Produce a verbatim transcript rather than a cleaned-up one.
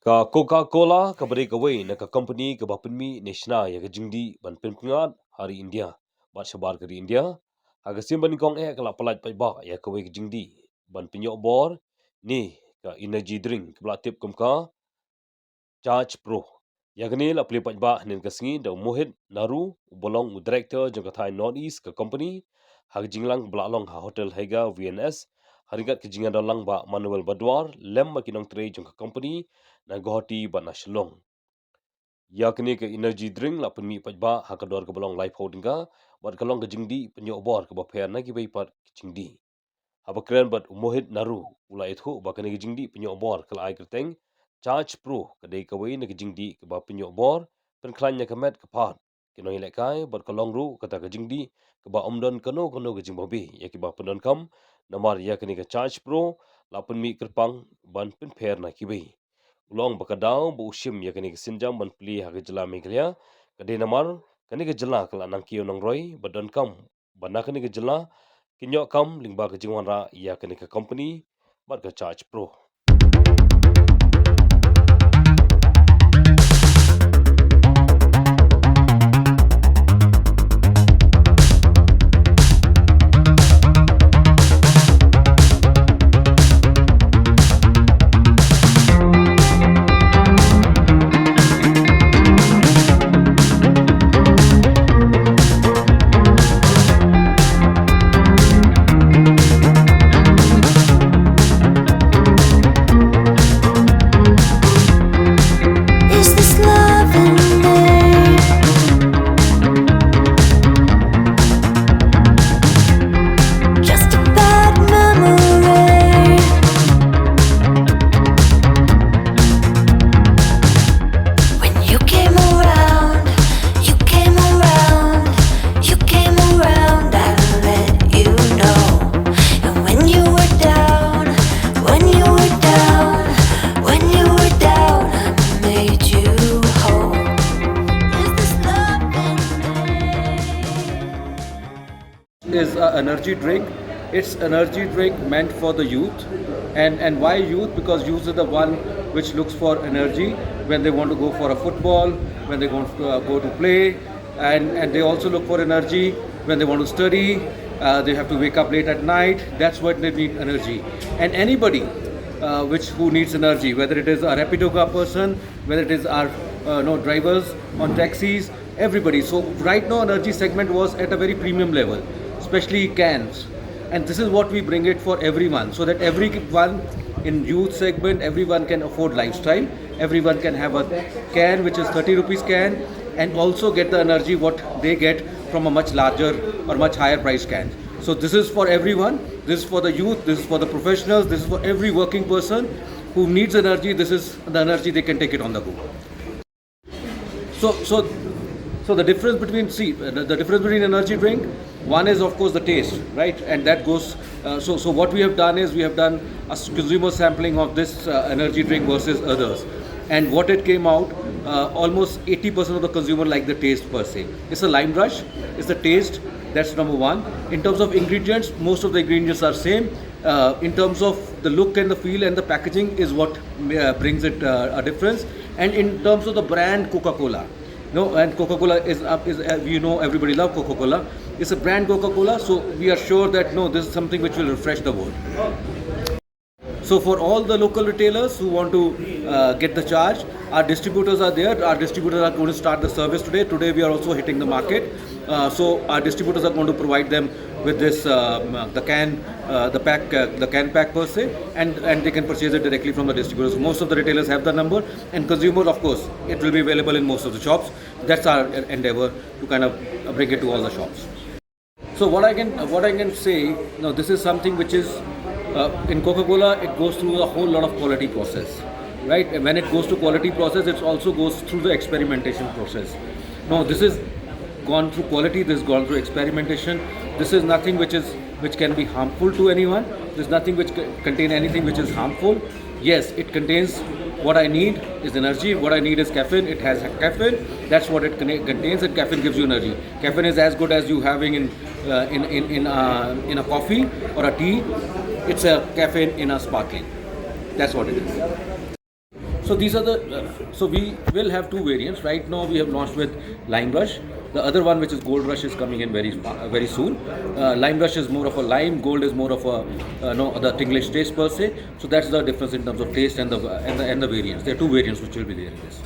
Ka Coca-Cola kaba dei kawei na ka company kaba pynmih ne shna ïa ka jingdih ban pynpyngngad ha ri India bad shabar ka ri India, ha ka sien ba nyngkong eh ka la pyllait paidbah ïa kawei ka jingdih ban pynïoh bor ne ka energy drink kaba la tip kum ka Charge Pro. Ïa kane la plie paidbah hynnin ka sngi da u Mohit Naru, uba long u director jong ka thaiñ North East ka company, ha ka jingïalang ba la long ha Hotel Hega V N S, ha ryngkat ka jingïadon lang Bah Manuel Badwar lem bad ki nongtrei jong ka company na Guwahati bad na Shillong. Ïa kane ka energy drink la pynmih paidbah ha ka dor kaba long laiphew tyngka bad ka long ka jingdih pynïoh bor kaba pher na kiwei pat ki jingdih. Haba kren bad u Mohit Naru, u la ïathuh ba kane ka jingdih pynïoh bor ka la ai kyrteng Charge Pro, ka dei kawei na ka jingdih kaba pynïoh bor pynkhlaiñ ïa ka met ka phad. Ki nongïalehkai bad ka long ruh kata ka jingdih kaba ym don kano kano ka jingbabe ïa kiba pyndonkam, namar ïa kane ka Charge Pro la pynmih kyrpang ban pynpher na kiwei. U la ong ba ka daw ba u shim ïa kane ka sienjam ban plie ha ka jylla Meghalaya ka dei namar kane ka jylla ka la nang kiew nang roi bad donkam ba na kane ka jylla kin ïoh kam lyngba ka jingwanrah ïa kane ka company bad ka Charge Pro. Is this love in me? Just a bad memory. When you came around, you came around, you came around, I let you know. And when you were down, when you were down, when you were down, I made you whole. Is this love in me? Is an energy drink. It's energy drink meant for the youth. And, and why youth? Because youth is the one which looks for energy when they want to go for a football, when they want to, uh, go to play, and, and they also look for energy when they want to study. Uh, they have to wake up late at night. That's what they need, energy. And anybody, uh, which, who needs energy, whether it is a Rapido ka person, whether it is our, uh, no, drivers on taxis, everybody. So right now, energy segment was at a very premium level, especially cans. And this is what we bring it for everyone, so that everyone in youth segment, everyone can afford lifestyle. Everyone can have a can which is thirty rupees can, and also get the energy what they get from a much larger or much higher price can. So this is for everyone. This is for the youth. This is for the professionals. This is for every working person who needs energy. This is the energy they can take it on the go. So, so, so the difference between, see, uh, the, the difference between energy drink, one is of course the taste, right? And that goes, uh, so, so what we have done is we have done a s-, consumer sampling of this, uh, energy drink versus others. And what it came out, uh, almost eighty percent of the consumer like the taste per se. It's a lime rush, it's the taste, that's number one. In terms of ingredients, most of the ingredients are same. Uh, in terms of the look and the feel and the packaging is what, uh, brings it, uh, a difference. And in terms of the brand Coca-Cola, no, and Coca-Cola is, uh, is, uh, we know everybody love Coca-Cola. It's a brand Coca-Cola, so we are sure that, no, this is something which will refresh the world. So for all the local retailers who want to, uh, get the charge, our distributors are there. Our distributors are going to start the service today. Today we are also hitting the market. Uh, so our distributors are going to provide them with this, um, uh, the can, uh, the pack, uh, the can pack per se, and, and they can purchase it directly from the distributors. Most of the retailers have the number, and consumers, of course, it will be available in most of the shops. That's our endeavor, to kind of, uh, bring it to all the shops. So what I can, what I can say, now this is something which is, uh, in Coca-Cola, it goes through a whole lot of quality process, right? And when it goes to quality process, it also goes through the experimentation process. Now this is gone through quality, this is gone through experimentation. This is nothing which is, which can be harmful to anyone. There's nothing which c-, contain anything which is harmful. Yes, it contains, what I need is energy, what I need is caffeine. It has caffeine. That's what it con-, contains, and caffeine gives you energy. Caffeine is as good as you having in, uh, in, in, in, uh, in a coffee or a tea. It's a caffeine in a sparkling. That's what it is. So these are the, uh, so we will have two variants. Right now we have launched with Lime Rush. The other one, which is Gold Rush, is coming in very fa- uh, very soon. Uh, Lime Rush is more of a lime. Gold is more of a, uh, no, the tinglish taste per se. So that's the difference in terms of taste and the and the, and the variants. There are two variants which will be there in this.